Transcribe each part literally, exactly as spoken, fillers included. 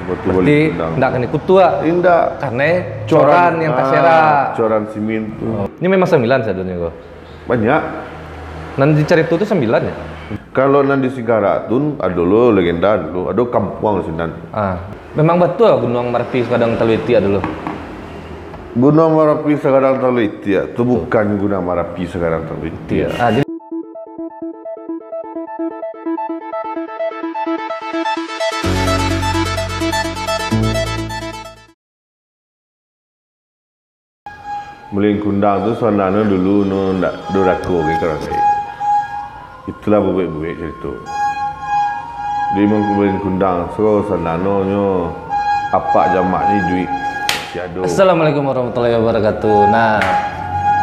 Waktu Berarti Malin Kundang. Ndak kanai kutuak. Indak. Kanai coran, coran yang ah, taserak. Coran simin tu. Oh. Ini memang sambilan sadonyo ko. Banyak. Nan dicarito tu sambilan ya? Kalau nan di Sigara tu ado lo legenda dulu, ado kampuang sinan. Ah, memang batua Gunuang Marapi Sagadang Taluiti ado lo. Gunuang Marapi Sagadang Taluiti tu bukan Gunuang Marapi Sagadang Taluiti. Ah, jadi Malin Kundang tu sabananyo dulu no ndak durako ka urang gaek. Itulah buek-buek carito. Di Malin Kundang tu sabananyo apak jamaknyo iduik. Assalamualaikum warahmatullahi wabarakatuh. Nah,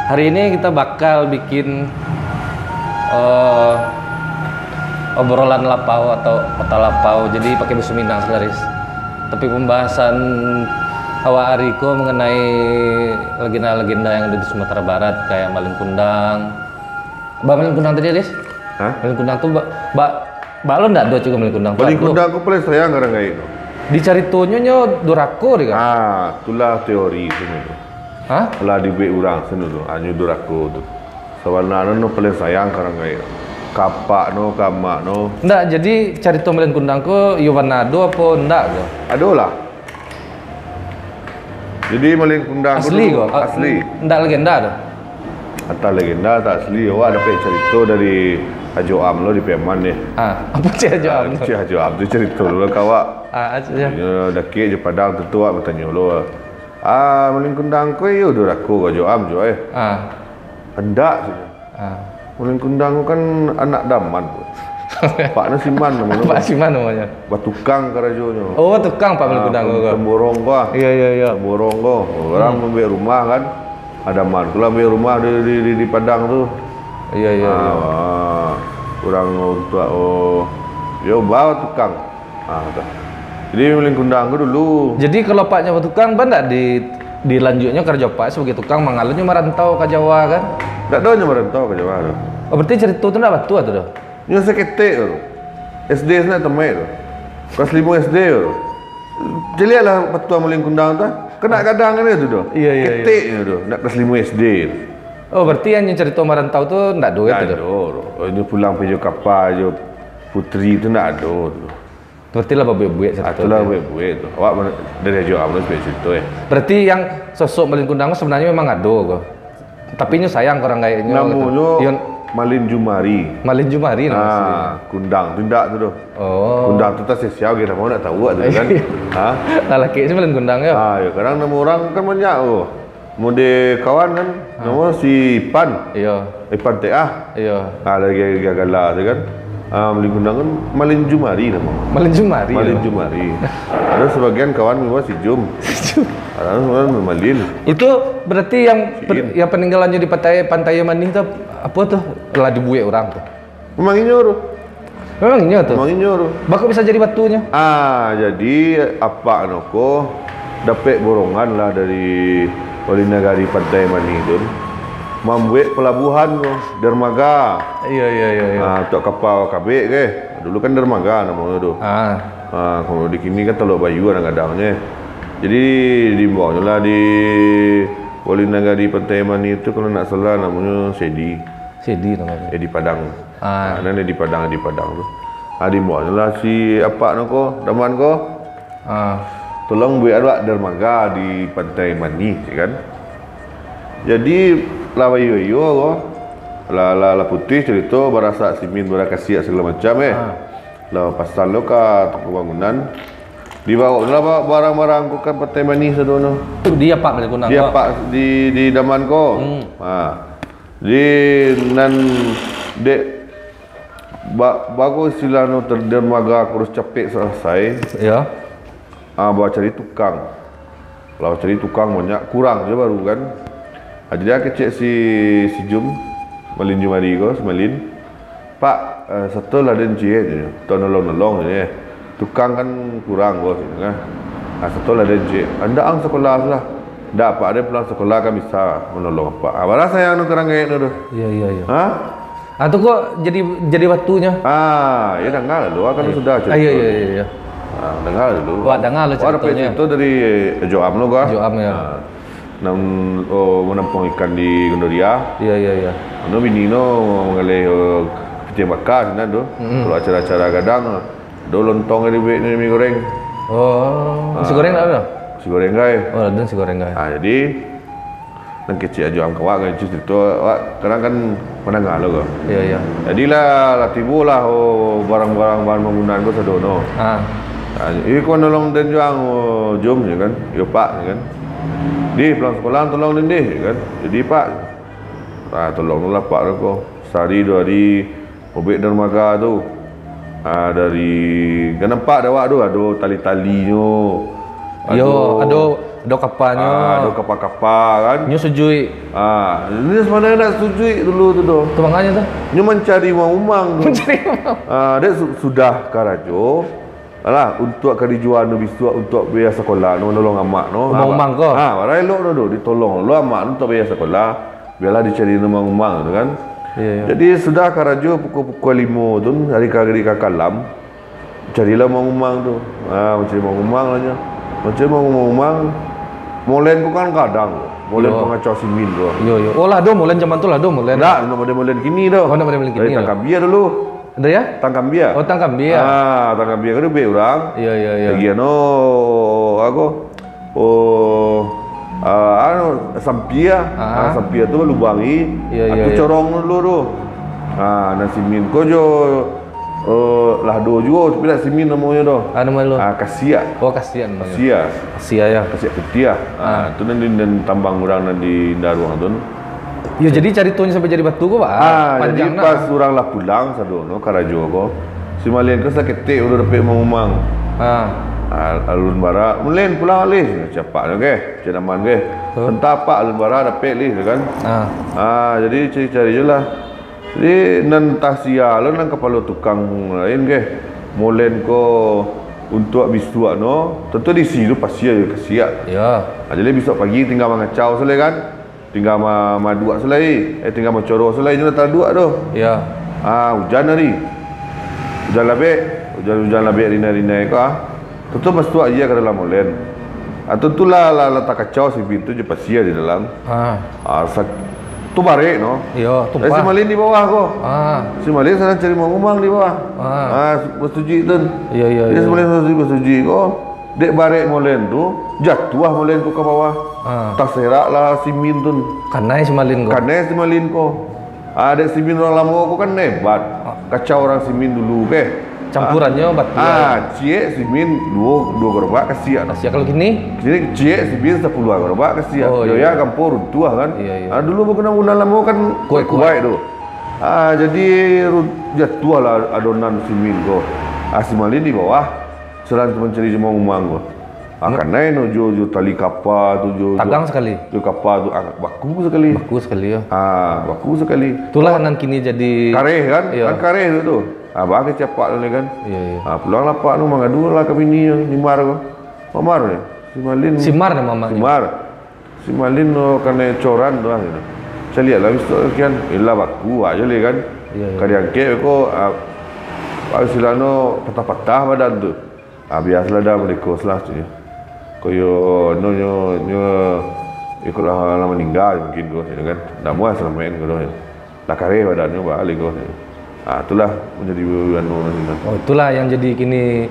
hari ini kita bakal bikin eh, obrolan lapau atau kata lapau. Jadi pakai bahasa Minang, Riz. Tapi pembahasan awak hari ko mengenai legenda-legenda yang ada di Sumatera Barat, kayak Malin Kundang. Ba Malin Kundang tadi, Riz? Hah? Malin Kundang tu ba, ba, ba lo ndak ado cubo Malin Kundang tu? Malin Kundang ko paling sayang ka urang gaek tu. Di caritonyo nyo durako dek kan? Ah, itulah teori tu. Hah? Lah dibuek urang sanu tu, hanyo durako tu. Sabananyo no paling sayang ka urang gaek. Ka apak no, ka amak no. Ndak, jadi carito Malin Kundang ko iyo bana ado apo ndak ko? Ado lah. Jadi Malin Kundang ko asli dulu, ko? Ah, asli. Ndak legenda tu? Antah legenda, antah asli. Awak dapek carito dari Hajo Am lo di Piaman ni. Ah, apo ceh Hajo Am tu? Ceh Hajo Am tu carito dulu ka awak. Ah, ah, ceh. Inyo dakek jo Padang tu, tu awak batanyo lo. Ah, Malin Kundang ko iyo durako ka Hajo Am jo, eh. Ah. Handak sajo. Ah. Malin Kundang ko kan anak Daman ko. Apaknyo Siman namonyo. Apak Siman namonyo. Batukang karajonyo. Oh, tukang Pak Malin Kundang ko. Ah, pemborong ko ah. Iyo, iyo, iyo. Pemborong ko. Urang mambuek rumah kan. Ado Daman ko lah mambuek rumah di, di, di, di Padang tu. Iyo, iyo, iyo. Ah, urang untuak, oh, yo, batukang. Ah, tu. Jadi Malin Kundang ko dulu. Jadi kalau apaknyo batukang, ba ndak di, dilanjuiknyo karajo apak sabagai tukang, mangalonyo marantau ka Jawa kan? Ndak ado nyo marantau ka Jawa tu. Oh, berarti carito tu ndak batua tu doh? Nyo saketek tu. S D sanak tamaik tu. Kelas limo S D tu. Caliaklah patuah Malin Kundang tu. Kena gadang kan tu doh. Iyo, iyo, iyo. Keteknyo tu, nak kelas limo S D tu. Oh, berarti yang carito marantau tu ndak ado gitu doh? Ndak ado tu. Oh, inyo pulang pai jo kapa jo putri tu ndak ado tu. Berarti lah babuek-buek carito tu. Ah, itulah babuek-buek tu. Awak dari Hajo Am lo sabuik carito, eh. Berarti yang sosok Malin Kundang tu sabananyo memang ado ko. Tapi nyo sayang ka urang gaeknyo gitu. Namonyo Malin Jumari. Malin Jumari namo aslinyo. Ah, Kundang tu indak tu doh. Oh. Kundang tu tasisiau ge, namo nak tahu tu kan. Ha? Lah laki si Malin Kundang yo. Ah, yo, kadang namo urang kan banyak tu. Mode kawan kan, namo si Ipan. Iyo. Ipan T A. Iyo. Ah, lagi gagala tu kan. Ah, Malin Kundang kan Malin Jumari namo. Malin Jumari. Malin Jumari. Ado sabagian kawan manyuo si Jum. Si Jum. Ado sabagian Malin. Itu berarti yang, yang paninggalannyo di Pantai, Pantai Manih tu apo tu? Lah dibuek urang tu. Memang inyo tu. Memang inyo tu? Memang inyo tu. Baa kok bisa jadi batunyo? Ah, jadi apak no ko dapek borongan lah dari Wali Nagari Pantai Manih tu. Mambuek palabuahan ko, dermaga. Iyo, iyo, iyo, iyo. Ah, untuak kapa kabek ke. Dulu kan dermaga namonyo tu. Ah. Ah, kalau di kini kan Talok Bayu kadang-kadangnyo. Jadi diimbaunyo lah di Wali Nagari Pantai Manih tu, kalau ndak salah namonyo Sedi. Sedi namonyo. Sedi Padang. Ah. Ah, nan di Padang, di Padang tu. Ah, diimbaunyo lah si apak no ko, Daman ko. Ah. Tolong buek awak dermaga di Pantai Manih, ya kan. Jadi, lah bayo-bayo ko. Lah, lah, lah putuih carito, barasak simin, bara kasiak sagalo macam, eh. Ah. Lah pasan lo ka toko bangunan. Dibaok lah ba-, barang-barang ko ka Pantai Manih sado no. Di apak Malin Kundang ko? Di apak, di, di Daman ko. Hmm. Ha. Di nan dek ba-, bagus istilah no ter-, dermaga kurus capek salasai. Iyo. Ah, bacari tukang. Lah bacari tukang banyak, kurang jo baru kan. Ah, jadi ah kecek si, si Jum, Malin Jumari ko, si Malin. "Pak, eh, sato lah den ciek," je. "Tau nolong-nolong," je. "Tukang kan kurang ko," kan. Ah, "sato lah den ciek." "Andak ang sakolah lah." "Ndak, Pak, den pulang sakolah kan bisa manolong Apak." Ah, bara sayang no ka urang gaek no tu. Iyo, iyo, iyo. Ha? Ah, tu kok jadi, jadi batunyo? Ah, yo danga lah lo, kan sudah carito. Ah, iyo, iyo, iyo, iyo. Danga dulu. Wak danga lo. Wak dapek caritonyo. Carito dari Joam lo kah? Joam, yo. Ah. Nan, oh, manampuang ikan di Gondoriah. Iyo, iyo, iyo. Anu bini no manggaleh, oh, kapitiang baka sinan tu. Mm-mm. Kalau acara-acara gadang, ado lontong di buek ni, mi goreng. Oh, nasi goreng dak ado? Nasi goreng gai. Oh, ado nasi goreng gai. Ah, jadi, nan kecek ajo angkawak kan, carito, wak, kadang kan mandanga lo ko. Iyo, iyo. Jadilah, lah tibolah, oh, barang-barang bahan bangunan ko sado no. Ah. Ah, iko nolong den juang, oh, Jom, yo kan. Yo, Pak, yo kan. Dih, pulang sakolah tolong den dih, yo kan. Jadi, Pak. Ah, tolong lah, Pak, ko. Sahari duo hari, Obek darmaga tu. Ah, dari, kan nampak dek awak tu, ado tali-talinyo. Yo, ado, ado kapanyo. Ah, ado kapa-kapa, kan. Nyo sujuik. Ah, nyo sabananyo ndak sujuik dulu tu doh. Tu manganyo tu. Nyo mancari umang-umang tu. Mancari umang. Ah, dek su-, sudah karajo, alah, untuak ka dijua anu bisuak, untuak biaya sakolah, no, nolong amak, no. Umang-umang ko. Ah, barang elok tu, tu, ditolong lo amak, no, untuak biaya sakolah. Bialah dicari umang-umang tu kan. Iyo, iyo. Jadi, sudah karajo pukua-pukua limo tu, ari ka, ari ka kalam, carilah umang-umang tu. Ha, mancari umang-umang lah nyo. Mancari umang-umang. Molen ko kan gadang ko. Molen pangacau simin ko. Iyo, iyo. Oh, lah ado molen zaman tu, lah ado molen. Ndak, ndak model molen kini tu. Oh, ndak model molen kini. Dari Tangkambia dulu. Ado yo? Tangkambia. Oh, Tangkambia. Ah, Tangkambia kan duo urang. Iyo, iyo, iyo. Lagi anu, ako? Oh, ah, anu, sampia. Ah. Ah, sampia tu lubangi. Iyo, ah, iyo, tu iyo. Corong dulu tu. Ah, nan simin ko jo, eh, lah ado juo, tapi ndak simin namonyo tu. Ah, namo lo? Ah, kasiak. Oh, kasiak namonyo. Kasiak. Kasiak yo. Kasiak putiah. Ah, tu nan di, nan tambang urang nan di Daruang tu. Yo, jadi caritonyo sampai jadi batu ko, Pak? Ah, jadi panjang pas urang lah pulang sado no karajo ko, si Malin ko saketek baru dapek umang-umang. Ah. Ah, alun bara, "Malin, pulang alih." Capak no keh, cinaman keh. Huh? Entah apak alun bara dapek lih tu kan. Ah. Ah, jadi cari-cari je lah. Jadi nan tahsia lo nan kapalo tukang lain keh. Molen ko untuak bisuak no, tantu diisi tu pasia jo kasiak. Yo. Ah, jadi bisuak pagi tingga mangacau se lai kan. Tingga ma-, maduak se lai, eh, tingga macoro se lai, inyo lah taduak tu. Yo. Ah, ujan ari. Ujan labek, ujan-ujan labek rinai-rinai ko, ah. Tantu masuak aia ka dalam molen. Ah, tantu lah, lah, lah takacau simin tu jo pasia di dalam. Ah. Ah, sa-, tu barek no. Iyo, tumpah. Si Malin di bawah ko. Ah. Si Malin sadang cari umang-umang di bawah. Ah. Ah, basujuik tu. Iyo, iyo, iyo. Si Malin basujuik, basujuik ko. Dek barek molen tu, jatuah molen tu ka bawah. Ah. Taserak lah simin tu. Kanai si Malin ko. Kanai si Malin ko. Ah, dek simin urang lamo ko kan hebat. Ah. Kacau urang simin dulu keh. Campurannyo batu. Ah, ciek simin duo, duo garobak kasiak. Kasiak kalau kini? Kini ciek simin sapuluah garobak kasiak. Oh, iyo. Yo, yo, gampo runtuah kan. Iyo, iyo. Ah, dulu bangunan-bangunan lamo kan kuaik-kuaik tu. Ah, jadi run-, jatuahlah adonan simin ko. Ah, si Malin di bawah. Sadang mancari umang-umang ko. Ah, kanai no jo, jo tali kapa tu, jo, jo, tagang sakali. Jo kapa tu, ah, baku sakali. Baku sakali, yo. Ah, baku sakali. Itulah nan kini jadi kareh kan? Iyo. Kan kareh tu, tu. Ah, baa kecek apak tu kan? Iyo, iyo. Ah, pulang lah apak tu mangadu lah ka bini tu, Nimar tu. Mamar tu. Si Malin. Simar namo amaknyo. Simar. Si Malin tu kanai coran tu lah, gitu. Caliak lah bisuak kian. Iyolah baku ajo lih kan. Iyo, iyo. Ka diangkek ko, ah, istilahnyo patah-patah badan tu. Ah, biasolah dah, malekos lah, cek. Koyo, anu, nyo, nyo, ikutlah lah maningga mungkin ko, cek kan. Ndak muah salamaik ko, lah kareh badannyo baliak ko, cek. Ah, itulah manjadi anu, anu. Oh, itulah yang jadi kini,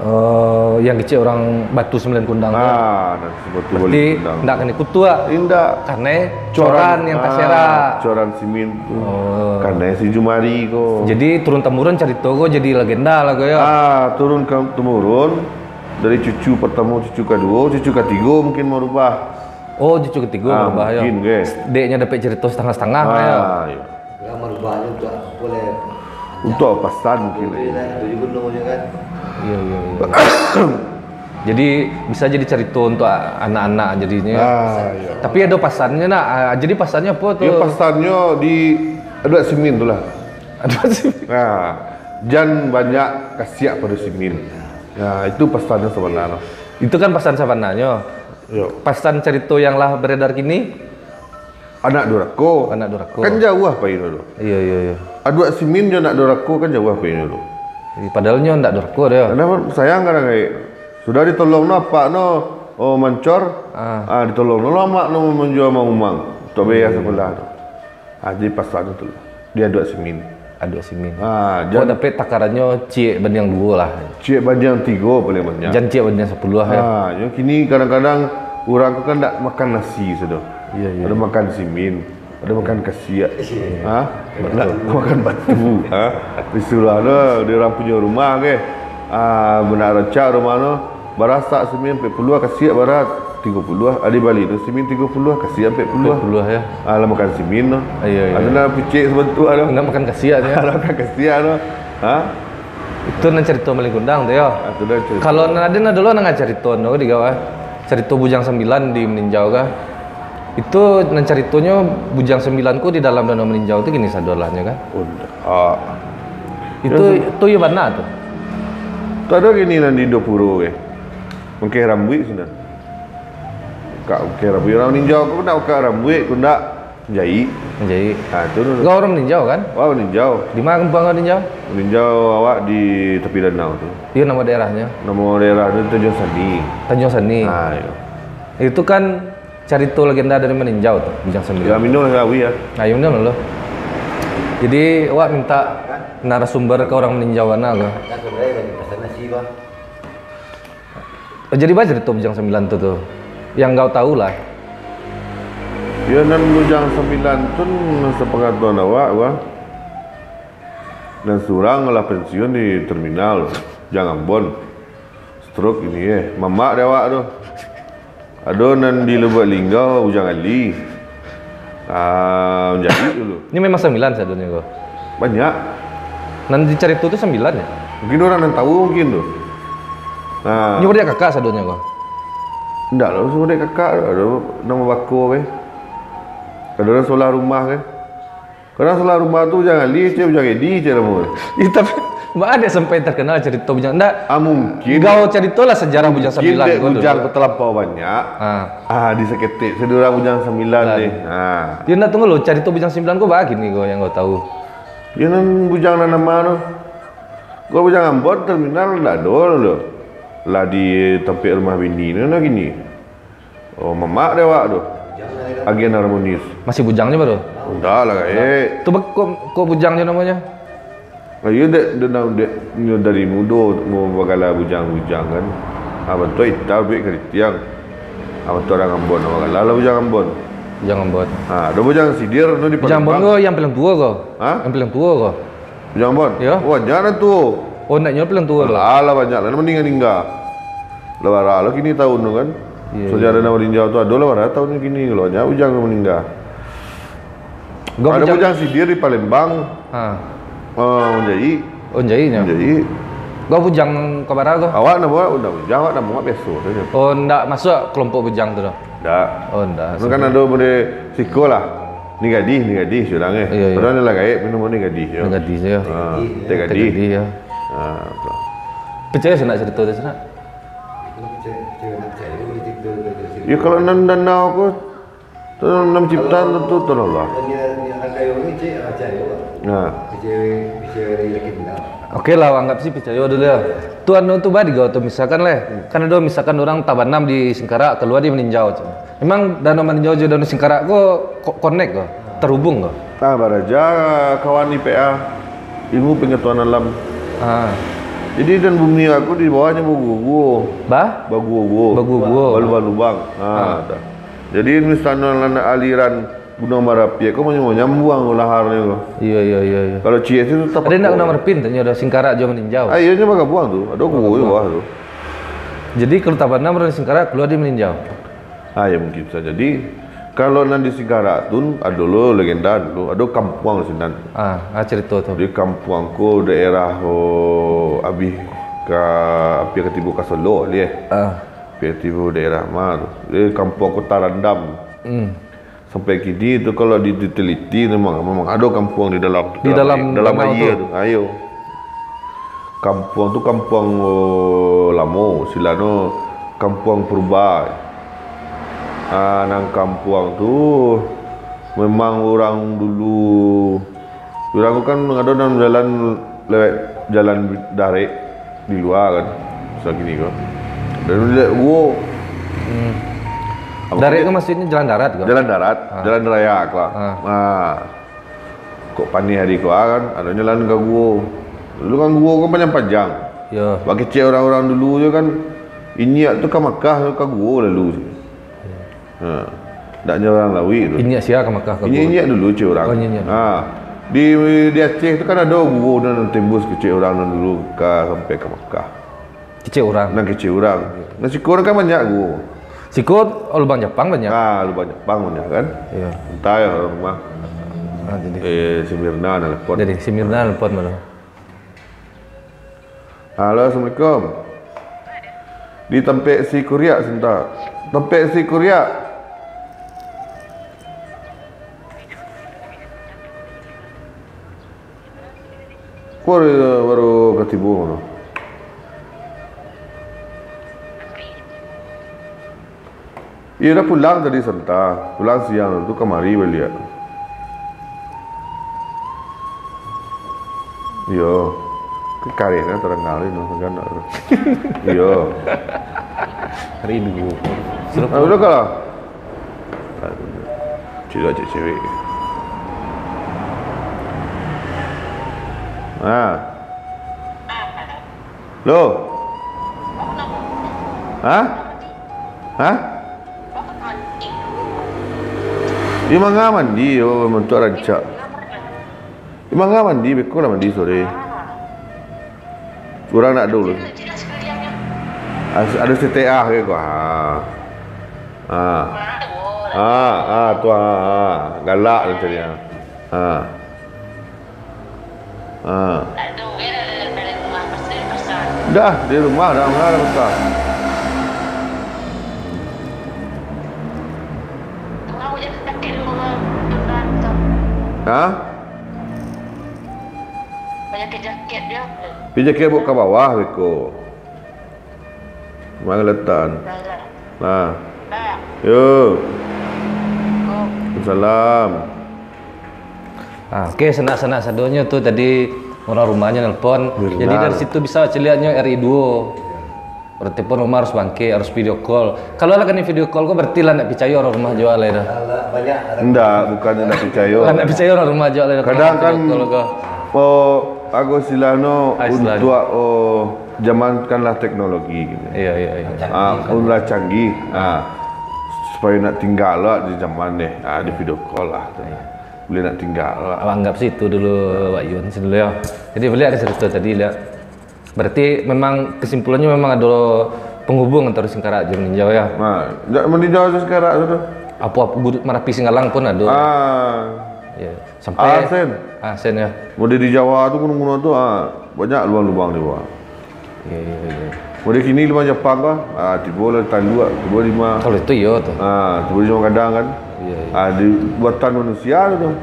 eh, yang kecek urang batu sambilan kundang tu. Ah, nan si batu sambilan kundang. Berarti ndak kanai kutuak. Indak. Kanai coran, coran yang taserak. Ah, coran simin tu. Oh. Kanai si Jumari ko. Jadi, turun-temurun carito ko jadi legenda lah ko, yo? Ah, turun ka-, temurun. Dari cucu pertamo, cucu kaduo, cucu katigo mungkin marubah. Oh, cucu katigo marubah, yo. Ah, mungkin, ke? Deknyo dapek carito setengah-setengah, yo. Ah, iyo. Lah marubahnyo untuak apo lai? Untuak pasan mungkin. Iyo, iyo, iyo. Jadi, bisa jadi carito untuak anak-anak jadinyo. Ah, iyo. Tapi ado pasannyo, nak. Ah, jadi pasannyo apo tu? Yo, pasannyo di aduak simin tu lah. Aduak simin. Nah, jan banyak kasiak pado simin. Nah, itu pasannyo sabananyo. Itu kan pasan sabananyo. Yo. Pasan carito yang lah beredar kini? Anak durako. Anak durako. Kan jauah painyo tu. Iyo, iyo, iyo. Aduak simin jo anak durako kan jauah painyo tu. Iyo, padahal nyo ndak durako doh. Karena sayang kadang ai. Sudah ditolong no apak no, oh, mancor. Ah. Ah, ditolong no amak no manjua maumang. Tok bayar sakulah tu. Ah, jadi pasan tu lah. Dia aduak simin. Aduak simin. Ah, kok jan- dapek takarannyo ciek bandiang duo lah. Ciek bandiang tigo paling banyak. Jan ciek bandiang sapuluah, yo. Ah, yo kini kadang-kadang urang tu kan ndak makan nasi sudah. Iyo, iyo. Ado makan simin. Ado makan kasiak. Ha? Nak makan batu. Ha? Disuruah tu, di urang punyo rumah ke. Ah, nak rancak rumah tu, barasak simin ampek puluah, kasiak bara tigo puluah. Adi bali tu simin tigo puluah, kasiak ampek puluah. Ampek puluah, yo. Ah, lah makan simin tu. Iyo, iyo. Ado nak picik sabantuak tu. Nak makan kasiak tu, yo. Nak makan kasiak tu. Ha? Itu nan carito Malin Kundang tu, yo. Ah, tu dah carito. Kalau nan ado, nan dulu nan carito tu di gawa. Carito Bujang Sambilan di Maninjau kah? Itu nan caritonyo Bujang Sambilan ko di dalam Danau Maninjau tu kini sadolahnyo kah? Oh, ndak. Ah. Itu, itu iyo bana tu. Tu ado kini nan di Indopuro ke. Mangkeh rambuik sinan. Kak mangkeh rambuik urang Maninjau ko ndak, kak rambuik ko ndak. Manjaik. Manjaik. Ha, tu dulu. Kau urang Maninjau, kan? Wah, Maninjau. Di ma kampuang kau Maninjau? Maninjau awak di tapi danau tu. Iyo, namo daerahnyo? Namo daerah tu Tanjuang Sani. Tanjuang Sani. Ha, iyo. Itu kan carito legenda dari Maninjau tu, Bujang Sambilan. Yo, minum lah, Wi, yo. Nah, yo, minum dulu. Jadi, awak minta narasumber ka urang Maninjau bana ko. Oh, jadi, ba carito Bujang Sambilan tu, tu. Yang kau tahu lah. Yo, nan Bujang Sambilan tu, sapangatahuan awak, wah. Nan surang lah pensiun di terminal, Bujang Ambon. Stroke ini, eh. Mamak dek awak tu. Ado nan di Lubuak Linggau, Bujang Ali. Ah, manjaik dulu. Ini memang sambilan sadonyo ko? Banyak. Nan dicarito tu sambilan, yo? Mungkin urang nan tahu mungkin tu. Nah. Nyo budak kakak sadonyo ko? Ndak lah, usah budak kakak tu. Ado namo bako ke. Ado nan sabalah rumah ke. Kadang sabalah rumah tu Bujang Ali, cek Bujang Edi, cek namo. Ih, tapi, ma ado sampai terkenal carito Bujang. Ndak. Ah, mungkin. Kau caritolah sejarah Bujang Sambilan dek ko dulu. Bujang ko talampau banyak. Ah. Ah, di saketek, sadonyo Bujang Sambilan ni. Ah. Yo, ndak, tunggu lo, carito Bujang Sambilan ko ba kini ko yang kau tahu. Yo, nan Bujang nan nama tu. Kau Bujang Ambon terminal ndak ado lo. Lah di tampek rumah bini ni lah kini. Oh, mamak dek awak tu. Agen Harmonis. Masih bujang juo baru? Ndak lah, gaek. Tu beko-, kok bujang juo namonyo? Ah, iyo, dek, dek, dek, nyo dari mudo mau bagala bujang-bujang kan. Ah, bantuak itam, buek karitiang. Ah, bantuak urang Ambon, bagala lah bujang Ambon. Bujang Ambon. Ah, ado bujang sidir tu di Palembang. Bujang Ambon ko yang paling tuo ko? Ha? Yang paling tuo ko? Bujang Ambon? Yo. Oh, banyak nan tuo. Oh, nak nyo paling tuo lo. Alah, banyak lah nan maningga-ningga. Lah bara lo kini taun tu kan. Iyo, iyo. Sajarah nan Maninjau tu ado lah bara taun kini lo, banyak bujang nan maningga. Ado bujang sidir di Palembang. Ha. Ah, manjaik. Oh, manjaik nyo. Manjaik. Kau bujang ka bara ko? Awak namo, ndak bujang, awak namo biaso sajo. Oh, ndak masuak kelompok bujang tu doh? Ndak. Oh, ndak. Kan ado model siko lah. Ni gadih, ni gadih, surang eh. Iyo, iyo. Padahal lah gaek, namo ni gadih, yo. Ni gadih, yo. Ha, Tek Gadih. Tek Gadih, yo. Ha, tu. Picayo sanak carito tu, sanak? Yo, kalau nan danau ko, tu nan ciptaan tu, tu, tu lah. Nah. Oke lah, anggap sih picayo dulu ya. Tu anu tu ba digau tu, misalkan leh. Kan ado misalkan urang tabanam di Singkarak, kalua di Maninjau, cak. Memang Danau Maninjau jo Danau Singkarak ko, ko-, connect ko, terhubung ko? Ah, baraja kawan I P A, Ilmu Pengetahuan Alam. Ah. Jadi, dan bumi aku di bawahnyo baguo-guo. Ba? Baguo-guo. Baguo-guo. Balubang-lubang. Ah, ah. Dah. Jadi, misalnyo aliran Gunuang Marapi ko manyambuang laharnyo ko. Iyo, iyo, iyo, iyo. Kalau C S itu tetap. Ado nak Gunuang Marapi, tanyo ado Singkarak jo Maninjau. Ah, iyo, nyo bagabuang tu. Ado guo di bawah tu. Jadi, kalau tabanam urang di Singkarak, kalua di Maninjau. Ah, ya, mungkin bisa jadi. Kalau nan di Singkarak tu, ado lo legenda dulu, ado kampuang sinan. Ah, ah, carito tu. Di kampuang ko daerah, oh, abih ka, abih ka tibo ka Solok dia. Ah. Abih ka tibo daerah ma tu. Di kampuang ko Tarandam. Hmm. Sampai kini tu kalau di-, diteliti memang, memang ado kampuang di dalam tu. Di dalam, dalam danau aia tu. Ayo. Kampuang tu kampuang, oh, lamo, istilahno kampuang purba. Ah, nan kampuang tu memang urang dulu, urang tu kan ado nan jalan lewat jalan darek di lua kan, misal kini ko. Dari Lilek Guo. Hmm. Apa Darat tu? Ko maksudnyo jalan darat ko? Jalan darat, Ah. jalan raya ko. Ah. Ah. Kok paneh hari ko, ah, kan, adonyo lalu ka guo. Dulu kan guo kan panjang-panjang. Yo. Bak kecek urang-urang dulu jo kan, inyiak tu ka Makkah, ka guo lalu. Yo. Ha. Ndak nyo urang Lauik tu. Inyiak sia ka Makkah, ka guo? Inyiak-inyiak dulu, kecek urang. Oh, inyiak-inyiak dulu. Ha. Di, di Aceh tu kan ado guo nan tembuih kecek urang nan dulu ka, sampai ka Makkah. Kecek urang. Nan kecek urang. Nan siko kan banyak guo. Siko lubang Japang banyak. Ah, lubang Japang banyak kan? Iyo. Antah yo urang rumah. Ah, jadi. Eh, si Mirna nelpon. Jadi, si Mirna nelpon malu. Halo, assalamualaikum. Di tampek si Kuriak santa. Tampek si Kuriak. Ko baru ka tibo mano? Iyo, dah pulang tadi santa. Pulang siang tu, kamari baliak. Iyo. Kareh nah, tadanga lai no, kan. Iyo. Hari duo. Ah, udah kalah. Cewek, cewek. Ah. Lo. Hah? Hah? Di manga mandi, oh, bantuak rancak. Di manga mandi, beko lah mandi sore. Urang nak dulu. As-, ado C T A ke ko? Ha. Ha. Ha, ha, tu, ha, ha. Galak tu cari, ha. Ha. Ha. Dah, di rumah dah, mana dah besar. Ha? Pakai jaket dia. Pi jaket baok ka bawah beko. Mangaletan. Nah. Yo. Salam. Ah, oke, sanak-sanak sadonyo tu tadi urang rumahnyo nelpon. Mirna. Jadi dari situ bisa ciliaknyo R I duo. Berarti pun rumah harus bangkit, harus video call. Kalau lah kena video call ko, berarti lah ndak picayo urang rumah juo lai dah. Alah, banyak. Ndak, bukannyo ndak picayo. Lah ndak picayo urang rumah juo lai dah, kena video call ko. Kadang kan, oh, ago istilahnyo, ah, istilahnyo, untuak, oh, zaman kan lah teknologi gitu. Iya, iya, iya. Ah, pun lah canggih. Ah, supayo ndak tingga lah di zaman deh. Ah, di video call lah. Iya. Buliah ndak tingga lah. Awak anggap sih itu dulu, Wak Yun, sih dulu ya. Jadi, baliak ka carito tadi, liak. Berarti memang kesimpulannyo memang ado penghubung antaro Singkarak jo Maninjau, ya? Nah, jak Maninjau jo Singkarak tu. Apo, apo, Gu-, Marapi Singgalang pun ado. Ah. Ya, sampai Ah, sen. Ah, sen, ya. Mode di Jawa tu, gunung-gunung tu, ah, banyak lubang-lubang di bawah. Ya, ya, ya. Mode kini lubang Japang kah? Ah, tibo lah Talu, ah, tibo di ma-, Kalau itu iyo tu. Ah, tibo di Jonggadang kan. Ya, ya. Ah, di buatan manusia tu.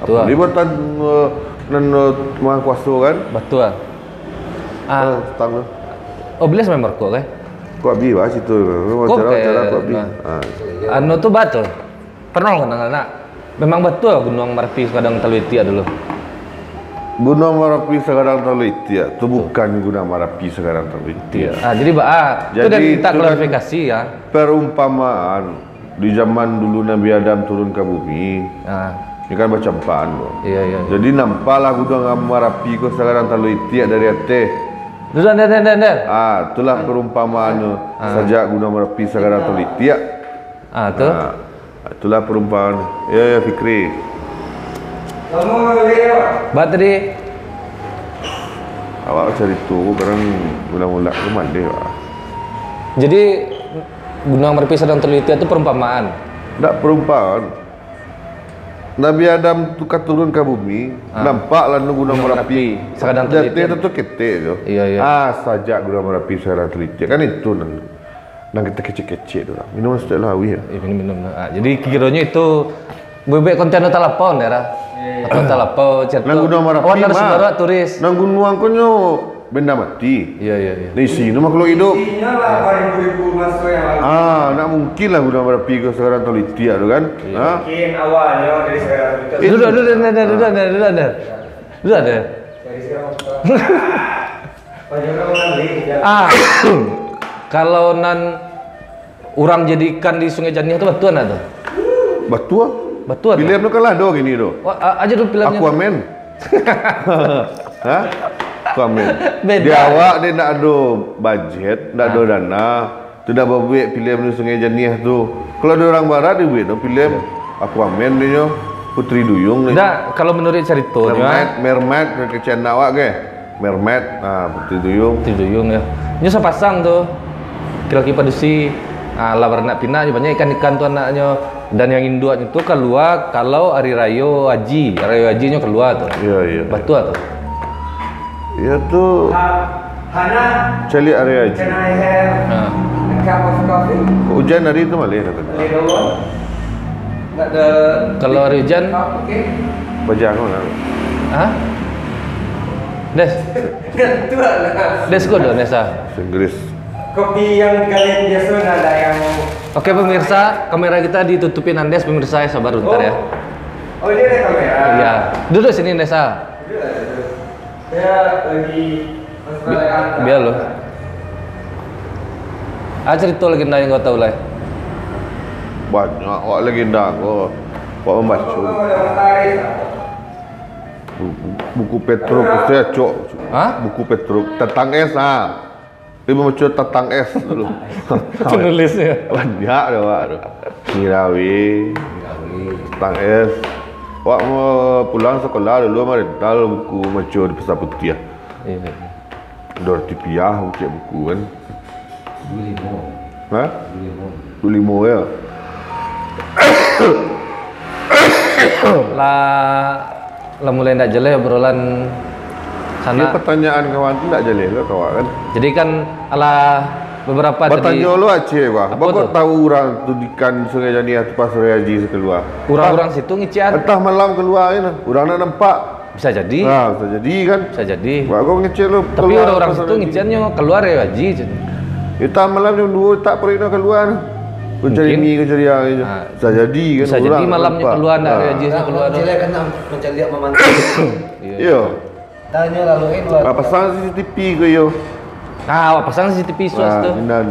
Betul. Apo, di buatan, eh, nan, eh, maha kuaso kan? Betul. Ah. Oh, stang tu. Oh, beli sampai merokok, kan? Kok habis bah situ. Kok cara, ke-, cara kok habis. Nah. Ah. Anu tu batul. Pernah kau dengar, nak? Memang batua Gunuang Marapi Sagadang Talu Itiak dulu? Gunuang Marapi Sagadang Talu Itiak tu bukan Gunuang Marapi Sagadang Talu Itiak. Ah, jadi, ba-, ah, tu Jadi, dari minta itu kan klarifikasi, ya. Perumpamaan di zaman dulu Nabi Adam turun ka bumi. Ah. Ini kan bacampaan, bro. Iya, iya, iya. Jadi, nampaklah Gunuang Marapi ko Sagadang Talu Itiak dari ateh. Duduak, der, der, der, der. Ah, itulah perumpamaannyo. Ah. Sajak Gunuang Marapi Sagadang Talu Itiak. Ah, tu. Ah, itulah perumpamaan. Ya, ya, Fikri. Ba tadi. Awak carito ko kadang mulak-mulak ko maleh, Pak. Jadi, Gunuang Marapi Sagadang Talu Itiak tu perumpamaan? Ndak perumpamaan. Nabi Adam tu ka turun ka bumi, Ah. nampak lah Gunuang Gunuang Marapi. Marapi Sagadang Talu Itiak. Jateh tu ketek tu. Iya, iya. Ah, sajak Gunuang Marapi Sagadang Talu Itiak. Kan itu nan Nan kita kecek-kecek tu lah. Minum stek lah, wih. Eh, minum, minum. Ah, jadi kironyo itu buek-buek konten Talapau, Ndera. Atau Talapau, cerita. Nan Gunuang Marapi, Awan harus mah. Baru turis. Nan Gunuang ko nyo benda mati. Iya, iya, iya. Di sini makhluk hidup. Isinya lah beribu-ribu masa yang lalu. Ah, nak mungkin lah Gunuang Marapi ko Sagadang Talu Itiak tu kan? Iya. Ha? Mungkin awalnya dari Sagadang Talu Itiak. Duduk, duduk, duduk, duduk, duduk, duduk, duduk. Duduk, duduk. Dari Sagadang Talu Itiak. Ah. Kalau nan urang jadikan di Sungai Janiah tu batua ndak tu? Batua. Batua tu? Film tu kan lah ado kini tu. Wah, a-, aja tu filmnya. Aquaman. Hah? Aquaman. Beda. Di awak dia ndak ado bajet, ndak ado dana. Tu ndak babuek film di Sungai Janiah tu. Kalau di urang barat dibuek tu film Aquaman dia nyo, Puteri Duyung dia nyo. Ndak, kalau menurut caritonyo, Mermaid, ah. Mermaid, kecek anak awak ke? Mermaid, ah, Puteri Duyung. Puteri Duyung, ya. Nyo sapasang tu. Laki-laki padusi, ah, lah baranak pinak, banyak ikan-ikan tu anaknyo. Dan yang induaknyo tu kalua kalau ari rayo haji. Rayo haji nyo kalua tu. Iya, iya. Batua tu. Iya tu. Ha, Hana, caliak ari haji. Can I have, ha, a cup of coffee? Ujan hari tu maleh kata dia. Maleh doang. Ndak ada. Kalau hari hujan? Cup, oke. Bajang mana? Hah? Des. Tuan lah. Des ko do, Nesa. Inggris. Kopi yang kalian biasa, ndak ada yang... Oke, pemirsa, kamera kita ditutupin Andes, pemirsa, ya, sabar bentar, ya. Oh. Oh, ini ada kamera. Iya. Duduk sini, Nesa. Duduk lah, duduk. Saya lagi... Bi-, biar lo. Ah, cerita legenda yang kau tahu lah. Banyak, awak legenda ko. Awak membaca. Buku, buku Petruk, saya cok. Hah? Buku Petruk, tentang es, ah. Dia membaca tentang es dulu. Penulisnya. Banyak dah, Wak, tu. Ngirawi. Ngirawi. Tentang es. Wak mau pulang sekolah dulu, marental buku baca di Pasar Putiah. Iya, iya. Dua ratuih piah buku, kan. Dua limo. Hah? Dua limo. Dua limo, ya. Lah, lah mulai ndak jelas obrolan sanak. Iyo, pertanyaan kawan tu ndak jelas lo, kawan, kan. Jadi kan, alah beberapa tadi. Batanyo lo Aceh, bah. Apo tu? Baa kok tahu urang tu ikan Sungai Janiah tu pas hari haji kalua? Urang-urang situ ngicik an. Entah malam kalua, kan. Urang ndak nampak. Bisa jadi. Ha, bisa jadi, kan. Bisa jadi. Baa kok ngicik lo. Tapi urang-urang situ ngicik annyo kalua hari haji. Entah malam jam duo tak paruik nyo kalua. Kau cari mi, kau cari yang itu. Ha. Bisa jadi, kan, bisa jadi malamnyo kalua, ndak hari haji kalua tu. Jelek kan, mancaliak, mamantau. Iyo. Tanyo lalu, eh, dua. Ah, pasang C C T V ko iyo. Ah, awak pasang C C T V suas tu. Nah,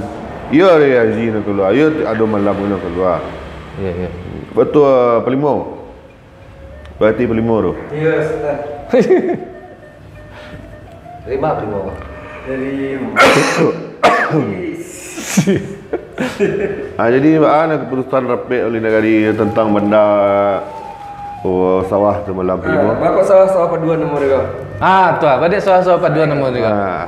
iyo hari haji nyo kalua. Iyo, ado malam nyo kalua. Iya, iya. Batua, Palimo. Berarti Palimo tu. Iya, Ustaz. Dari mana Palimo? Dari... Ah, jadi, baa keputusan rapek ulih nagari tentang banda, oh, sawah tu malam Palimo? Ah, baa kok sawah-sawah paduan namo dia? Ah, tu ah, baa dek sawah-sawah paduan namo dia? Ah.